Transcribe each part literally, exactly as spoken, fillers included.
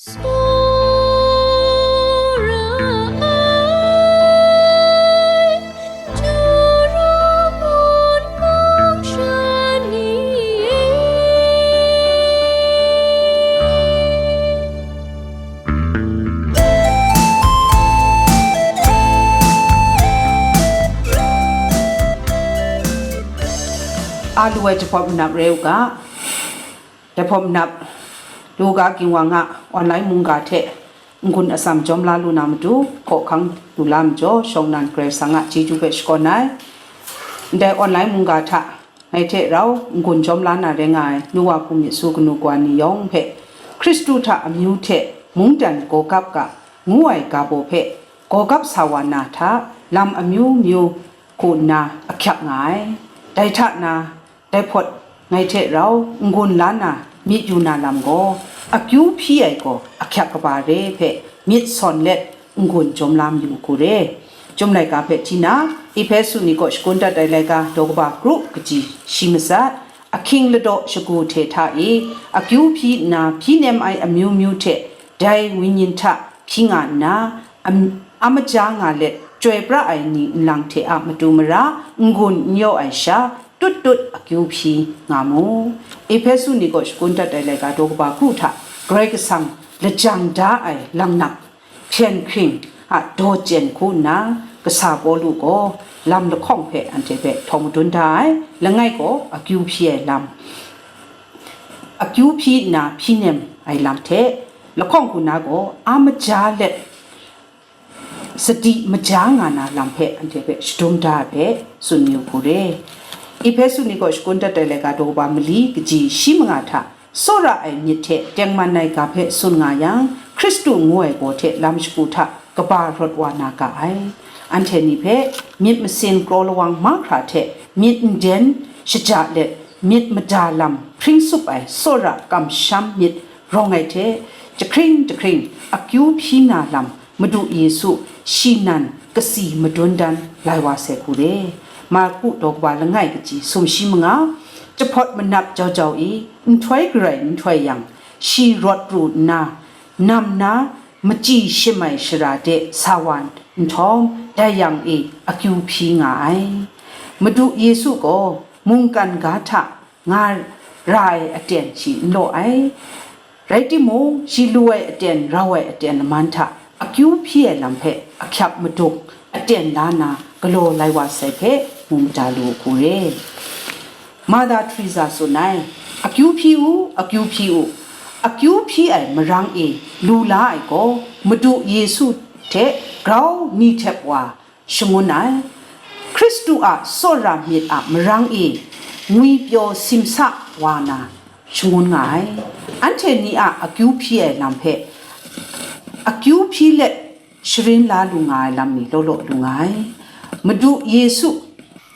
Tsawra ai, Turu ngun mung sha ni e. A lu ai jahpawt manap rai u ga. Jahpawt manap, Luka Ginwang a online mungga hte n-gun atsam jawm la lu na matu, hkawhkang lu la majaw, shawng nnan Karai Kasang a chyeju hpe shakawn ai. Ndai online mungga hta ngai hte rau n-gun jawm la na rai nga ai nu wa hpung myit su kanu kawa ni yawng hpe, Hkristu hta amyu hte mungdan gawgap ga ngu ai ga baw hpe gawgap sa wa na hta, lam amyu myu hku nna ahkyak nga ai. Dai hta na, dai hpawt ngai hte rau n-gun la na myit yu na lam gaw, akyu hpyi ai gaw ahkyak kaba re hpe myit sawn let n-gun jawm la mayu hku re. Chyum laika hpe hti na, Ehpesu ni kaw shagun dat ai laika daw kaba kru kaji shi matsat, ahkying ladaw shagu hte hta e, akyu hpyi nna hpyi nem ai amyu myu hte dai wenyin hta hpyi nga nna, am-, amaja nga let chyoi pra ai ni nlang hte a matu mara n-gun n yaw ai sha, tut tut akyu hpyi nga mu. Ehpesu ni kaw shagun dat ai laika daw kaba kru hta Karai Kasang lajang da ai langnap hpyen hkring a daw chyen hku nna, kasa Pawlu gaw lam lahkawng hpe anhte hpe htawng madun da ai, langai gaw akyu hpyi ai lam, akyu hpyi nna hpyi nem ai lam hte, lahkawng hku na gaw a maja let sadi maja nga na lam hpe anhte hpe shadum da ai hpe tsun mayu hku re. Ehpesu ni kaw shagun dat ai laika daw kaba mali kaji shi manga hta tsawra ai myit hte tengman ai ga hpe tsun nga yang, Hkristu ngu ai gaw hte lam shagu hta kaba rawt wa na ga ai. Anhte ni hpe myit masin kraw lawang mahkra hte myit nden shaja let, myit mada lam hpring sup ai tsawra kamsham myit rawng ai hte, jahkring jahkring akyu hpyi na lam Madu Yesu shi nan kasi madun dan lai wa sai hku re. Marku daw kaba langai kaji sumshi manga, jahpawt manap jau jau i nhtoi garai nhtoi yang, shi rawt pru nna, nam na machyi shim ai shara de sa wa nhtawm, dai yang e akyu hpyi nga ai. Madu Yesu gaw mungkan ga hta nga ra ai aten shi n law ai. Rai timung, shi lu ai aten, rau ai aten laman hta akyu hpyi ai lam hpe ahkyak madung aten la na galaw lai wa sai hpe mu mada lu hku re. Mother Teresa tsun ai, "Akyu hpyi u, akyu hpyi u, akyu hpyi ai marang e lu la ai gaw, Madu Yesu hte grau ni htep wa shangun ai, Hkristu a tsawra myit a marang e ngwipyaw simsa wa na shangun nga ai." Anhte ni a akyu hpyi ai lam hpe akyu hpyi let sharin la lu nga ai lam ni law law lu nga ai. Madu Yesu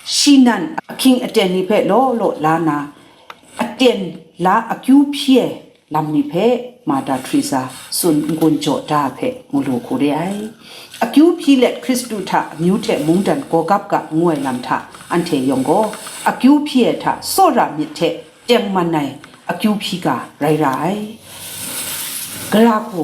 shi nan ahkying aten ni hpe law law la na, aten la akyu hpyi ai lam ni hpe Mother Teresa tsun n-gun jaw da hpe mu lu hku re ai. Akyu hpyi let Hkristu hta amyu hte mungdan gawgap ga ngu ai lam hta anhte yawng gaw, akyu hpyi ai hta tsawra myit hte tengman ai akyu hpyi ga rai ra ai. Gara hku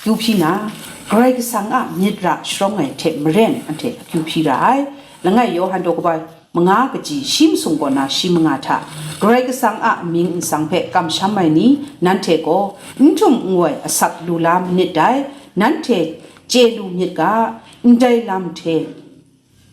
akyu hpyi na, Karai Kasang a myit ra sharawng ai hte maren anhte akyu hpyi ra ai. Langai Yawhan daw kaba manga kaji shi masum kaw na shi manga hta, Karai Kasang a amying nsang hpe kamsham ai ni, nanhte gaw n htum n wai asak lu la manit dai, nanhte chye lu myit ga, ndai lam hte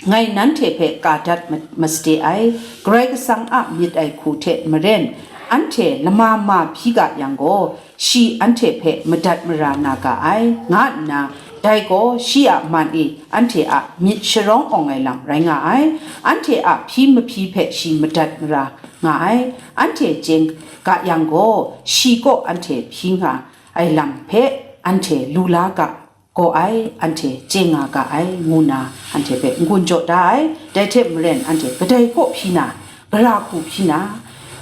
ngai nanhte hpe ka dat ma-, masade ai, Karai Kasang a myit ai hku hte maren, anhte lama ma hpyi ga yang gaw, shi anhte hpe madat mara na ga ai, nga nna, dai gaw shi a man e anhte a myit sharawng awng ai lam rai nga ai, anhte a hpyi mahpyi hpe shi madat mara nga ai, anhte chye ga yang gaw, shi kaw anhte hpyi nga ai lam hpe anhte lu la ga gaw ai, anhte chye nga ga ai, ngu nna anhte hpe n-gun jaw da ai. Dai hte maren anhte kadai kaw hpyi na, gara hku hpyi na,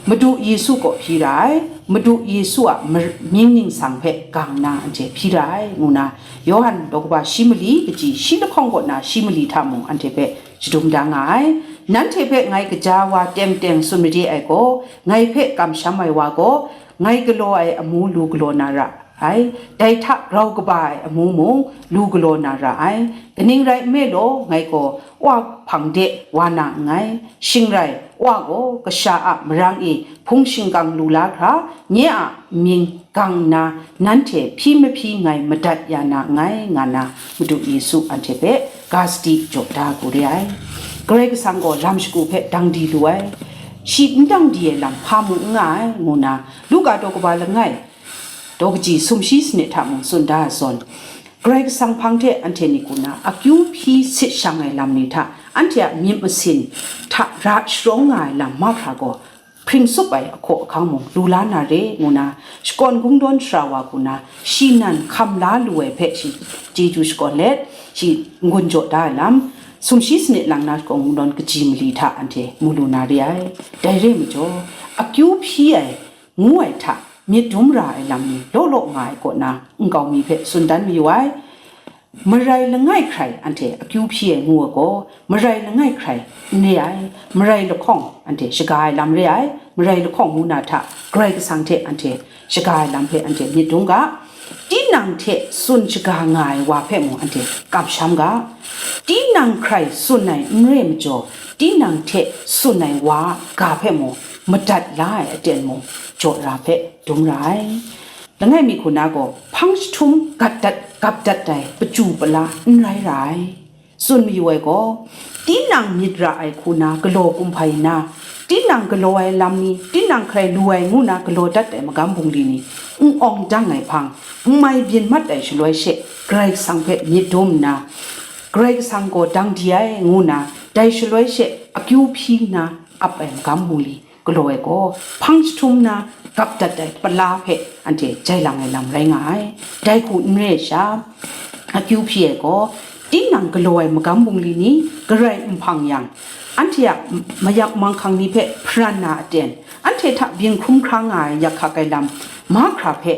Madu Yesu kaw hpyi ra ai, Madu Yesu a mar-, mying ningsang hpe gang nna anhte hpyi ra ai, ngu nna Yawhan daw kaba shi mali kaji shi lahkawng kaw na shi mali hta mung anhte hpe shadum da nga ai. Nanhte hpe ngai gaja wa teng teng tsun made ai gaw, ngai hpe kamsham ai wa gaw, ngai galaw ai amu lu galaw na ra ai, dai hta grau kaba ai amu mung lu galaw na ra ai. Kaning rai nme law, ngai gaw Wa hpang de wa na nngai, shing rai, Wa gaw kasha a marang e hpung shingkang lu la hkra, nye a mying gang nna, nanhte hpyi mahpyi ngai madat ya na nngai, nga na Madu Yesu anhte hpe ga sadi jaw da ku re ai. Karai Kasang gaw lam shagu hpe dang di lu ai, shi n dang di ai lam hpa mung n nga ai, ngu na Luka daw kaba langai, daw kaji sumshi sanit hta mung tsun da ai zawn, Karai Kasang hpang hte anhte ni ku na akyu hpyi sit shang ai lam ni hta, anhte a myit masin hta ra sharawng nga ai lam mahkra gaw, hpring tsup ai ahkaw ahkang mung lu la na re, ngu na shakawn kungdawn sara wa ku na, shi nan hkam la lu ai hpe shi chyeju shakawn let, shi n-gun jaw da ai lam, sumshi sanit lang na shakawn kungdawn kaji mali hta anhte mu lu na re ai. Dai re ai majaw, akyu hpyi ai ngu ai hta myit dum ra ai lam ni law law nga ai kaw na nkau mi hpe tsun dan mayu ai. Marai langai hkrai anhte akyu hpyi ai ngu ai gaw, marai langai hkrai n re ai, marai lahkawng anhte shaga ai lam re ai, marai lahkawng ngu na hta Karai Kasang hte anhte shaga ai lam hpe anhte myit dum ga, tinang hte tsun shaga nga ai wa hpe mung anhte kamsham ga, tinang hkrai tsun ai n re majaw, tinang hte tsun ai wa a ga hpe mung madat la ai aten mung jaw ra hpe dum ra ai. Langai mi hku na gaw, hpang jahtum gat dat gap dat ai pachyu pala n rai ra ai. Tsun mayu ai gaw, tinang myit ra ai hku na galaw kumhpai nna, tinang galaw ai lam ni, tinang hkrai lu ai ngu na galaw dat ai magam bungli ni, n awng dang ai hpang, n mai byin mat ai shaloi she, Karai Kasang hpe myit dum nna, Karai Kasang gaw dang di ai ngu na, dai shaloi she akyu hpyi nna ap ai magam bungli galaw ai gaw, hpang jahtum na gap dat ai pala hpe anhte jai lang ai lam rai nga ai. Dai hku n re ai sha, akyu hpyi ai gaw, tinang galaw ai magam bungli ni garai nhpang yang, anhte a mayak manghkang ni hpe hparan na aten, anhte hta byin hkrum hkra nga ai yak hkak ai lam mahkra hpe,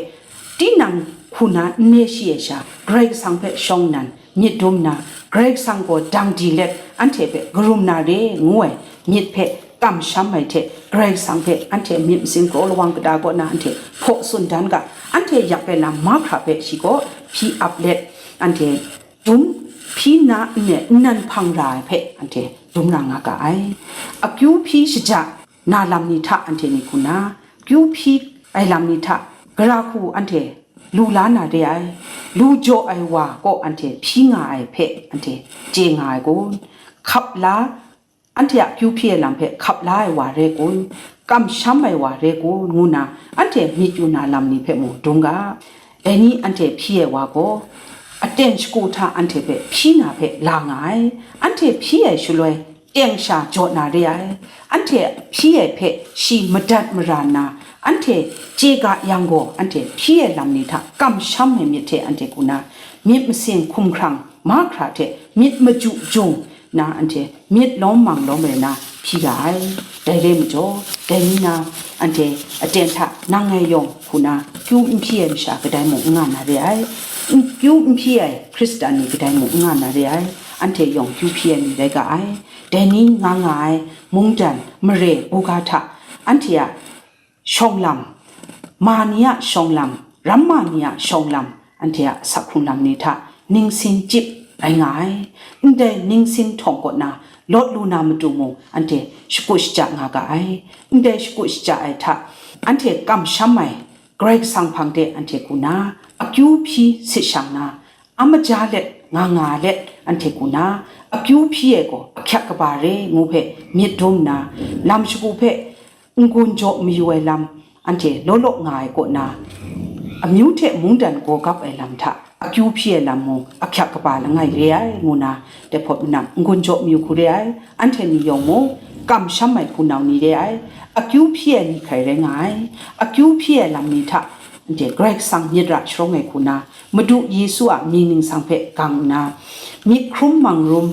tinang hku na n re shi ai sha, Karai Kasang hpe shawng nnan myit dum nna, Karai Kasang gaw dang di let anhte hpe karum na re ngu ai myit hpe kamsham ai hte, Karai Kasang hpe anhte myit masin kraw lawang kata kaw na anhte hpaw tsun dan ga, anhte yak ai lam mahkra hpe shi gaw hpyi ap let, anhte dum hpyi nna n re nnan hpang ra ai hpe anhte dum ra nga ga ai. Akyu hpyi shaja na lam ni hta anhte ni hku na, kyu hpyi ai lam ni hta, gara hku anhte lu la na re ai, lu jaw ai wa kaw anhte hpyi nga ai hpe anhte chye nga ai kun? Hkap la, anhte a kyu hpyi ai lam hpe hkap la ai wa re kun? Kamsham ai wa re kun? Ngu na anhte myit yu na lam ni hpe mung dum ga. Dai ni anhte hpyi ai wa gaw, aten shagu hta anhte hpe hpyi na hpe la nga ai. Anhte hpyi ai shaloi, teng sha jaw na re ai. Anhte hpyi ai hpe shi madat mara nna, anhte chye ga yang gaw, anhte hpyi ai lam ni hta kamsham ai myit hte anhte hku na, myit masin hkumhkrang mahkra hte myit maju jung na, anhte myit lawm mang lawm ai na hpyi ga ai. Dai re majaw, dai ni na, anhte aten hta nang ngai yawng hku na kyu n hpyi ai masha kadai mung n nga na re ai. N-, kyu n hpyi ai Hkristan ni kadai mung n nga na re ai. Anhte yawng kyu hpyi ai ni rai ga ai. Dai ni nga nga ai mungdan mare buga hta anhte a shawng lam, ma ni a shawng lam, ramma ni a shawng lam, anhte a asak hkrung lam ni hta ningsin chyip rai nga ai. Ndai ningsin htawng kaw na lawt lu na matu mung anhte shakut shaja nga ga ai. Ndai shakut shaja ai hta anhte kamsham ai Karai Kasang hpang de anhte hku na akyu hpyi sit shang na, a maja let nga nga let anhte hku na, akyu hpyi ai gaw ahkyak kaba re ngu hpe myit dum nna, lam shagu hpe n-gun jaw mayu ai lam anhte law law nga ai kaw na, amyu hte mungdan gaw gap ai lam hta akyu hpyi ai lam mung ahkyak kaba langai re ai ngu na, dai hpawt manam n-gun jaw mayu hku re ai. Anhte ni yawng mung kamsham ai hpunau ni re ai. Akyu hpyi ai ni hkrai rai nga ai. Akyu hpyi ai lam ni hta anhte Karai Kasang myit ra sharawng ai hku na, Madu Yesu a mying ningsang hpe gang nna, myit hkrum mang rum,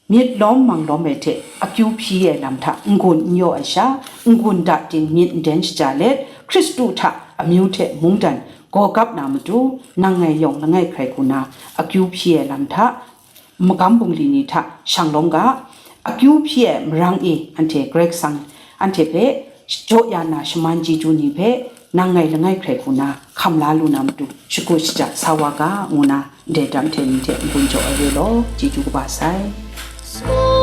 myit lawm mang lawm ai hte akyu hpyi ai lam hta n-gun n yaw ai sha, n-gun da ting myit n den shaja let, Hkristu hta amyu hte mungdan gaw gap na matu, nang ngai yawng langai hkrai hku na akyu hpyi ai lam hta, magam bungli ni hta shanglawm ga, akyu hpyi ai marang e anhte Karai Kasang anhte hpe jaw ya na shaman chyeju ni hpe nang ngai langai hkrai hku na hkam la lu na matu, shagu shaja sa wa ga, ngu na ndai dam hte ni hte n-gun jaw ai re law, chyeju kaba sai.